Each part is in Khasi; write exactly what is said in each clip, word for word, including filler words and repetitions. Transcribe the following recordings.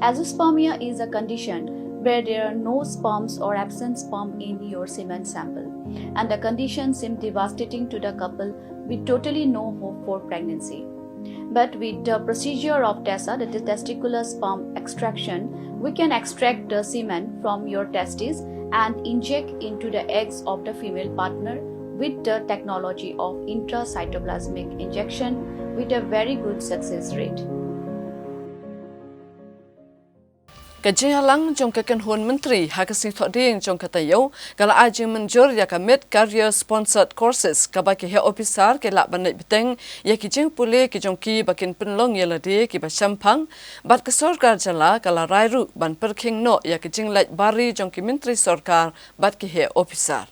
Azoospermia is a condition where there are no sperms or absent sperm in your semen sample, and the condition seemed devastating to the couple with totally no hope for pregnancy. But with the procedure of TESA, that is testicular sperm extraction, we can extract the semen from your testes and inject into the eggs of the female partner with the technology of intracytoplasmic injection with a very good success rate. Ka jingïalang jong ka kynhun myntri ha ka sngi Thohdieng jong ka taïew ka la ai jingmynjur ïa ka Mid Career Sponsored Courses kaba ki heh ophisar ki lah ban leit bteng ïa ki jingpule ki jong ki ba kin pynlong ïa lade kiba shemphang, bad ka sorkar jylla ka la rai ruh ban pyrkhing noh ïa ka jingleit bari jong ki myntri sorkar bad ki heh ophisar.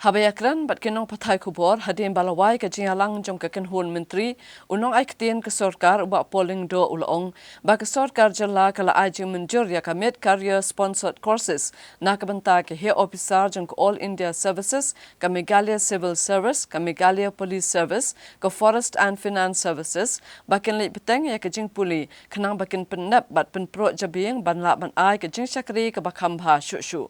Haba ïakren bad ki nongpathai khubor hadien ba la wai ka jingïalang jong ka kynhun myntri, u nongai ktien ka sorkar u Bah Paul Lyngdoh u la ong ba ka sorkar jylla ka la ai jingmynjur ïa ka Mid Career Sponsored Courses na ka bynta ki heh ophisar jong ka All India Services, ka Meghalaya Civil Service, ka Meghalaya Police Service, ka Forest and Finance Services, ba kin leit bteng ïa ka jingpule khnang ba kin pynnep bad pynpruh jabieng ban lah ban ai ka jingshakri kaba kham bha shuh shuh.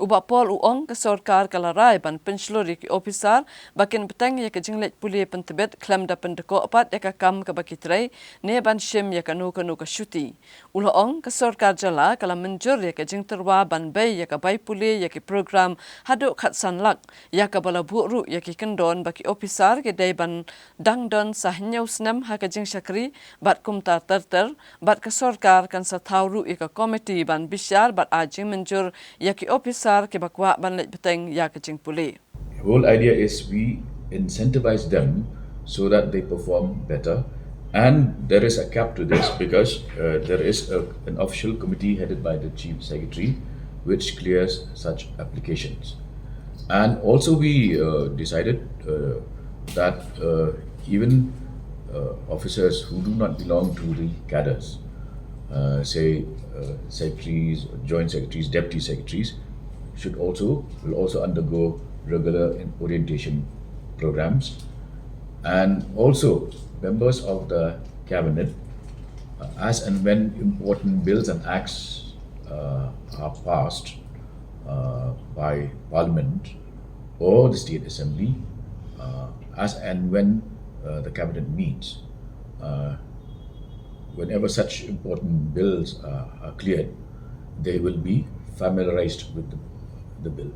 U Bah Paul u ong ka sorkar ka la rai ban pynshlur ïa ki ophisar ba kin bteng ïa ka jingleit pule pyntbit khlem da pyndkoh pat ïa ka kam kaba ki trei ne ban shim ïa kano kano ka shuti. U la ong ka sorkar jylla ka la mynjur ïa ka jingtyrwa ban bei ïa ka bai pule ïa ki program haduh khatsan lak, ïa kaba la buh ruh ïa ki kyndon ba ki ophisar ki dei ban dang don sa hynñiew snem ha ka jingshakri bad kumta ter ter, bad ka sorkar kan sa thaw ruh ïa ka komiti ban bishar bad ai jingmynjur ïa ki ophisar kiba kwah ban leit bteng ïa ka jingpule. The whole idea is we incentivize them so that they perform better. And there is a cap to this because uh, there is a, an official committee headed by the Chief Secretary which clears such applications. And also, we uh, decided uh, that uh, even uh, officers who do not belong to the cadres, uh, say uh, secretaries, joint secretaries, deputy secretaries, should also will also undergo regular orientation programs, and also members of the cabinet, uh, as and when important bills and acts uh, are passed uh, by Parliament or the State Assembly, uh, as and when uh, the cabinet meets, uh, whenever such important bills uh, are cleared, they will be familiarized with the, the bill,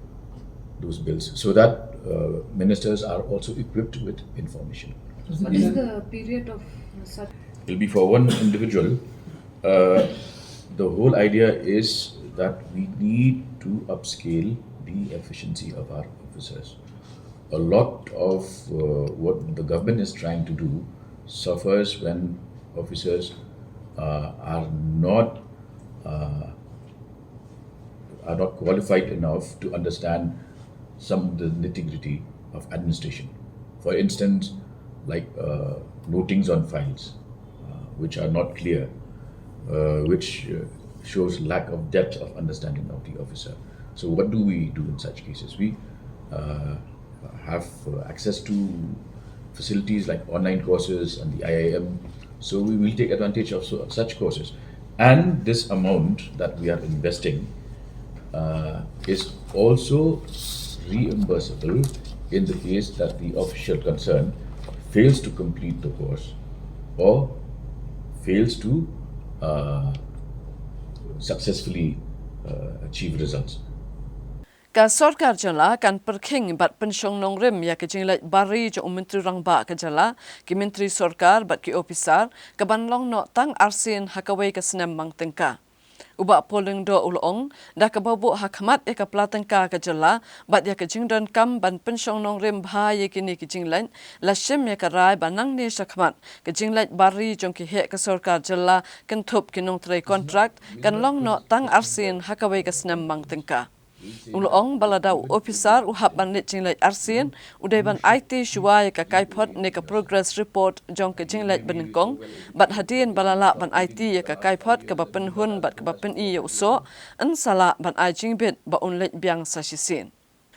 those bills, so that uh, ministers are also equipped with information. What is the period of such? It will be for one individual. Uh, the whole idea is that we need to upscale the efficiency of our officers. A lot of uh, what the government is trying to do suffers when officers uh, are not uh, are not qualified enough to understand some of the nitty gritty of administration. For instance, like uh, notings on files, uh, which are not clear, uh, which uh, shows lack of depth of understanding of the officer. So, what do we do in such cases? We uh, have uh, access to facilities like online courses and the I I M. So we will take advantage of so, such courses. And this amount that we are investing uh, is also reimbursable in the case that the official concerned fails to complete the course or fails to uh, successfully uh, achieve results. Ka sorkar jylla kan pyrkhing bad pynshong nongrim ïa ka jingleit bari jong u Myntri Rangbah ka jylla, ki myntri sorkar bad ki ophisar, kaban long noh tang arsien ha kawei ka snem mang tyngka. U Bah Paul Lyngdoh u la ong, da kaba buh ha khmat ïa ka pla tyngka ka jylla bad ïa ka jingdonkam ban pynshong nongrim bha ïa kine ki jingleit, la shim ïa ka rai ba nangne shakhmat ka jingleit bari jong ki heh ka sorkar jylla kynthup ki nongtrei kontrak kan long noh tang arsien ha kawei ka snem mang tyngka. U la ong ba lada u ophisar u hap ban leit jingleit arsien, u dei ban aiti shuwa ïa ka kaiphod ne ka progress report jong ka jingleit banyngkong, bad hadien ba la lah ban aiti ïa ka kaiphod kaba pynhun bad kaba pyni ïa u soh, yn sa lah ban ai jingbit ba un leit biang sa shisien.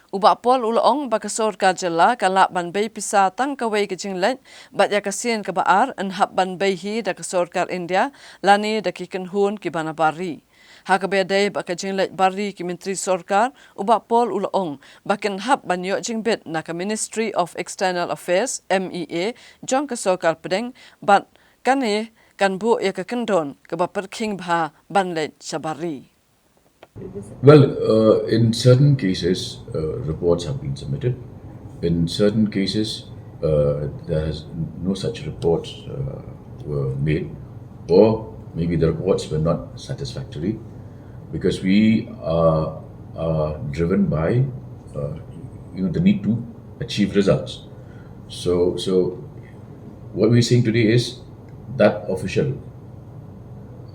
U Bah Paul u la ong ba ka sorkar jylla ka lah ban bei pisa tang kawei ka jingleit, bad ïa ka sien kaba ar yn hap ban bei hi da ka sorkar India lane da ki kynhun kiba na bar ri. Ha kaba ïadei bad ka jingleit bar ri ki myntri sorkar, u Bah Paul u la ong ba kin hap ban ïoh jingbit na ka Ministry of External Affairs, M E A, jong ka sorkar pdeng, bad kane kan buh ïa ka kyndon kaba pyrkhing bha ban leit sha bar ri. Well, uh, in certain cases, uh, reports have been submitted. In certain cases, uh, there has no such reports uh, were made, or maybe the reports were not satisfactory, because we are, are driven by, uh, you know, the need to achieve results. So, so what we're saying today is that official,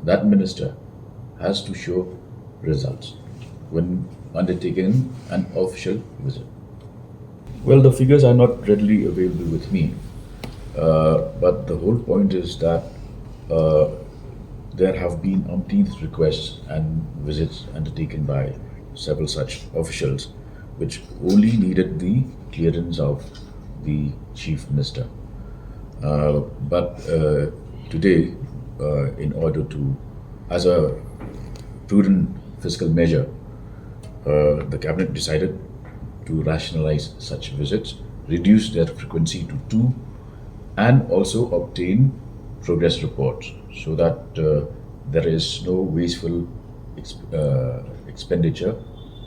that minister has to show results when undertaking an official visit. Well, the figures are not readily available with me, uh, but the whole point is that uh, there have been umpteenth requests and visits undertaken by several such officials, which only needed the clearance of the chief minister. Uh, but uh, today, uh, in order to, as a prudent fiscal measure, uh, the cabinet decided to rationalize such visits, reduce their frequency to two, and also obtain progress reports so that uh, there is no wasteful exp- uh, expenditure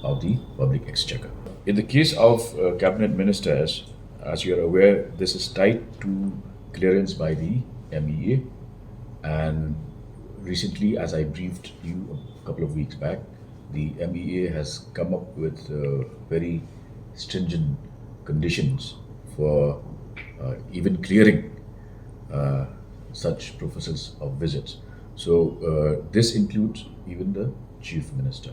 of the public exchequer. In the case of uh, cabinet ministers, as you are aware, this is tied to clearance by the M E A, and recently, as I briefed you a couple of weeks back, the M E A has come up with uh, very stringent conditions for uh, even clearing uh, such proposals of visits. So uh, this includes even the chief minister.